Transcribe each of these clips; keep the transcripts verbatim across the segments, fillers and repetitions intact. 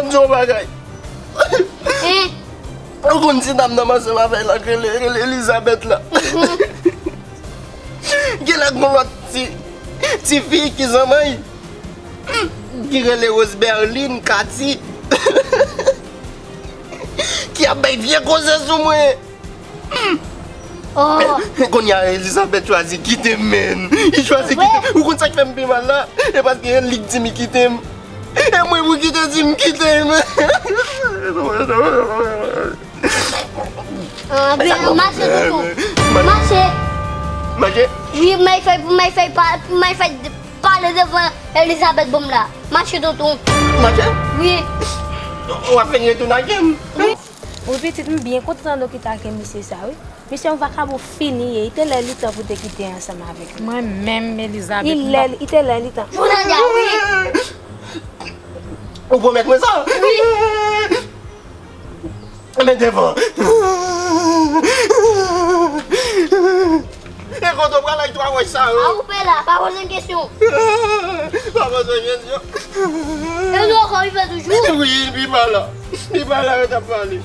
Di yon bagay. Ou konn ti dam nan m ansanm avè l la k rele, rele Elizabeth la. Gen lè gon lòt ti, ti fi ki zanman'y, ki rele Rose Berlin, Cathy, ki ap bay vye koze sou mwen. Oh. Kounye a Elizabeth chwazi kite m, menn. Li chwazi kite m. Ou konn sa k fè m pi mal la? E paske e li k di m li kite m. E mwen pou kite di m kite m. Ah, ben, mache tonton. Mache. Mache? Wi, may fè, may fè pa, may fè pale devan Elizabeth bon m la. Mache tonton. Mache? Wi. W ap vin retounen ak m? Wi. Wi pitit, m byen kontan nou kite ak misye sa wi. Misye yon vakabon fini ye, li te lè li tan pou te kite ansanm avèk nou. Mwen menm Elizabeth. Li lè, li te lè li tan. Jounalya, wi. Ou pwomèt mwen sa? Wi. Men devan. E kote w pral ak twa wòch sa yo? A ou pè la, pa poze m kesyon. Pa poze m kesyon. E nou ankò rive toujou? Wi, li pa la. Li pa la, yo t ap pale.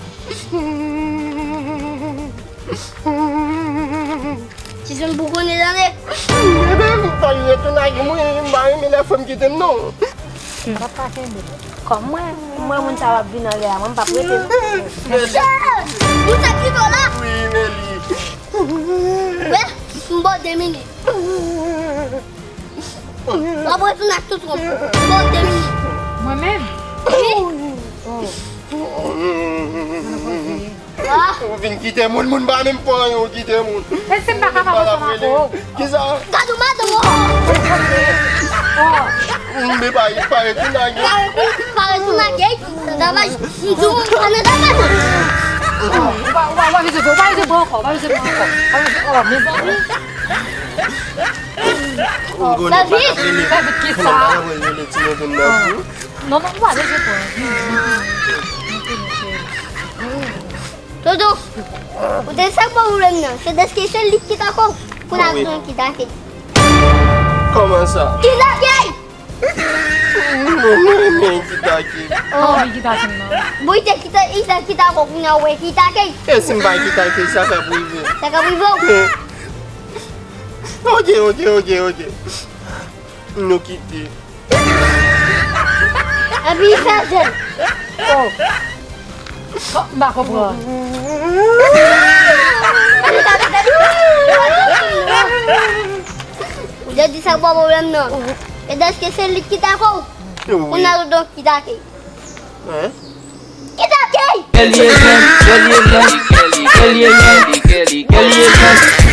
Ti jèn bougonnen tande. Ebyen, m pa retounen ak mwen, m pa renmen lè fanm kite m non. M pap ka kenbe. Kòm mwen, mwen moun sa w ap vin anlè a, mwen m pap rete non. Ou te kite w la? Wi, Meli. Wè, m ba w de minit. W ap retounen ak tout wonm. M ba w de minit. Mwen menm? Wi. Oh. Ah. Ou vin kite moun, moun pa menm fè anyen, ou kite moun. E si m pa kapab ansanm avè w? Kisa? Gad yon madanm, oh. Oh. Mwen pa, pa retounen ak li. Pa retounen, pa retounen ak li. Travay. M di w, pa nan travay. Ou pa, ou pa, ou pa bezwen pran, ou pa bezwen pran ankò, ou pa bezwen pran ankò. Ou pa bezwen, oh, mezanmi. David! David, kisa? Non, non, ou pa bezwen pran. Tonton, ou te sa pwoblèm nan? Se dèske se li ki ta kò pou n ap gen ki ta ke. Kòman sa? Ki ta ke? Mwen renmen ki ta ke. Oh, ki ta ke non. Bon, li te ki ta, li te ki ta kò pou n ap wè ki ta ke. E si m pa ki ta ke, sa k ap rive? Sa k ap rive w? Ok, ok, ok, ok. Nou kite. Epi li fè jèn. Oh. Oh, m pa konprann. Ou te di sa pa pwoblèm nan. E dèske se li ki ta kò w? Wi. Ou nan donk ki ta ke. Hein? Ki ta ke? Kèl ye jèn, kèl ye jèn, kèl ye jèn, kèl ye jèn.